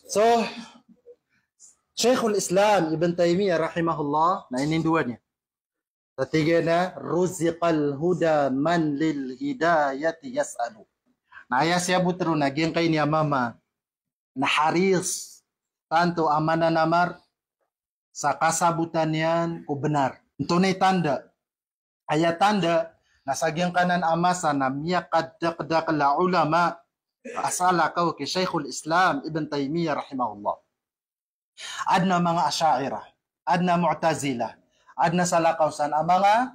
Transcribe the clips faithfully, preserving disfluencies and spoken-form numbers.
So, Shaykhul Islam Ibn Taymiyyah rahimahullah, na inindowa niyan. Sa tig iyan a, "Ruziqal huda man lil hidayati yas'alu." Na aya siyabot ron a giyangkai niyan a mama na haris tanto a mananamar sa kasabotan iyan ko bnar. Antonaa i tanda? Aya tanda na sa giyangkanan a masa na miyakadakdakl a ulama a salakaw ki Shaykhul Islam Ibn Taymiyyah rahimahullah. Adn a manga Asha'irah, adn a Mu'tazilah, adn a salakaw san a manga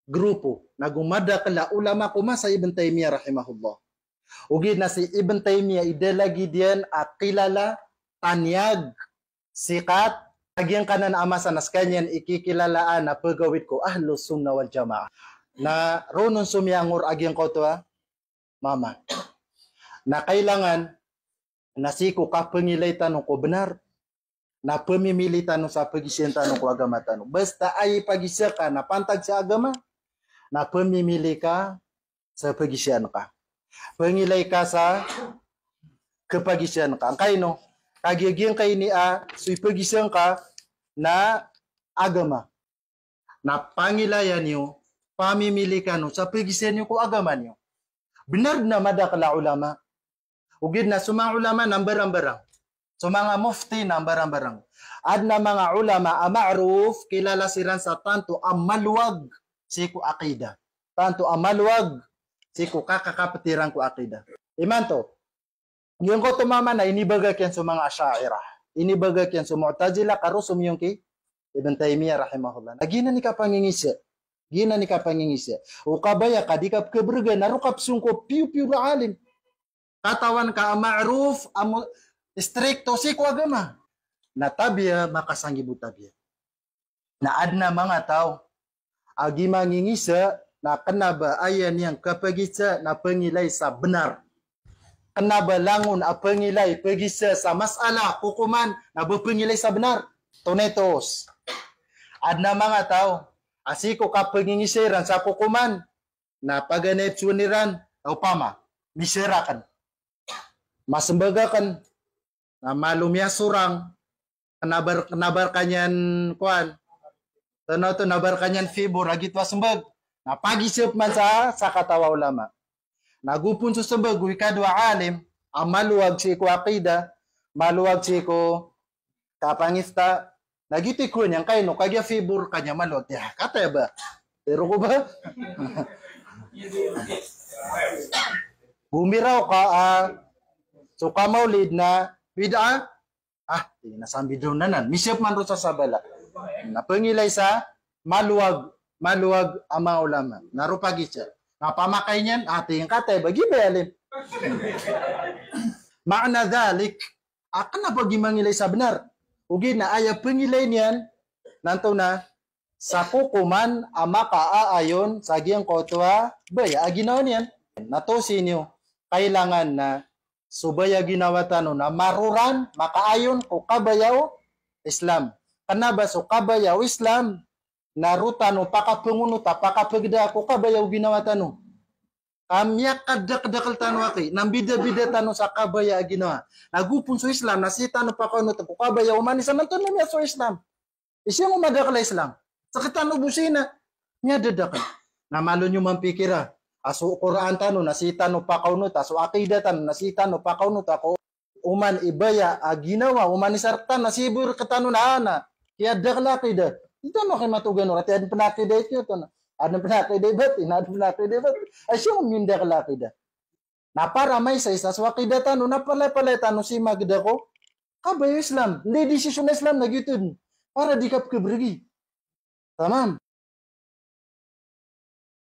grupo, nago madakl a ulama ko masa Ibn Taymiyyah rahimahullah. Ogaid na si Ibn Taymiyyah i da lagid iyan a kilala, tanyag, sikat, a giyangkanan a masa na skaniyan i kikilalaan a pegawid ko Ahlus Sunnah wal Jamaah. Na roo on so miyangor a giyangkoto a mama. Na kailangan na sii ko kapengilay tano ko bnar, na pemimili tano sa pegisan tano ko agama tano. Basta aya ipagisa ka na pantag sa agama, na pemimili ka sa pegisan ka. Pengilay ka sa kepagisan ka. Angkaino? Kagiya giyangkai niyan a so ipegisan ka na agama. Na pangilayan iyo, pamimili kano sa pegisan iyo ko agama niyo. Bnar dn a madakl a ulama. Ogaid na so manga ulama na mbarangbarang. So manga mufti na mbarangbarang. Adn a manga ulama a ma'ruf, kilala siran sa tanto a malowag sii ko aqidah. Tanto a malowag sii ko kakakapet iran ko aqidah. Imanto, giyangkoto mama na inibagak iyan so manga Asha'irah. Inibagak iyan so Mu'tazilah, ka roo somiyong ki Ibn Taymiyyah rahimahullah. Na giyanan i kapangingisa. Giyanan i kapangingisa. O kabaya ka di ka pekeberega, na roo ka pesong ko piyopiyo a alim. Katawan ka a ma'ruf, a mo-, istrikto sii ko agama. Na tabiya, makasanggibo tabiya. Na adn a manga taw a gii mangingisa na kena ba aya niyan kapagisa na pengilay sa bnar. Kena ba langon a pengilay, pagisa sa masala, kokoman, na ba pengilay sa bnar. Tonetos. Adn a manga taw a sii ko kapangingisa iran sa kokoman, na paganay psoon iran, opama, misera aken, masembag aken, na malo miyasorang, kena ba, kena ba reka niyan kowan, tano to, kena ba reka niyan fever, a gioto a sembag. Na pagisa peman sa, sa kataw a ulama. Na gopon so sembag o ikadowa a alim a malowag sii ko aqidah, malowag sii ko kapangista. Na gioto i kowa niyan, angkaino, kagiya fever ka niyan, malowag. Aya kataya ba, tero ko ba? Gomiraw ka a so kamawlid na bid'ah. Ah, tig iyan a sambi dn anan. Misa peman roo sa sabala. Na pengilay sa malowag, malowag a manga ulama. Na roo pagisa. Na pamakay niyan, ah, tig iyan, kataya ba, gii ba alim. Ma'na dhalik, a kena ba gii mangilay sa bnar. Ogaid na aya pengilay niyan, na antonaa, sa kokoman a makaayon sa giyangkoto a baya a ginawa niyan. Na tosi niyo, kailangan na so baya a ginawa tano na maroran, makaayon ko kabaya o Islam. Kena ba so kabaya o Islam na roo tano pakapengonota, pakapegeda ko kabaya o ginawa tano. Ka miyakadakdakl tano aki, na mbidabida tano sa kabaya a ginawa. Na gopon so Islam na sii tano pakaonota ko kabaya o oman i isa, na antonaa miyasowa so Islam? Isa ngo madakel a Islam. Sekitano bo sii na miyadadakel. Na malo niyo mampikira a so Qur'an tano na sii tano pakaonota, so aqidah tano na sii tano pakaonota ko oman i baya a ginawa, oman i sarektan na sii bo rektano na ana. Kiyadakel a aqidah. Di tano kimatogan o rati, aden pen a aqidah ito, ito na. Aden pen a aqidah i batin, aden pen a aqidah i batin. Ay, siya ngo mindakel a aqidah. Na para maisaisa so aqidah tano, na palapalaya tano sii mageda ko kabaya o Islam. Anda i desisyon o Islam na giyoto den. Para di kapkeberegi. Tamam.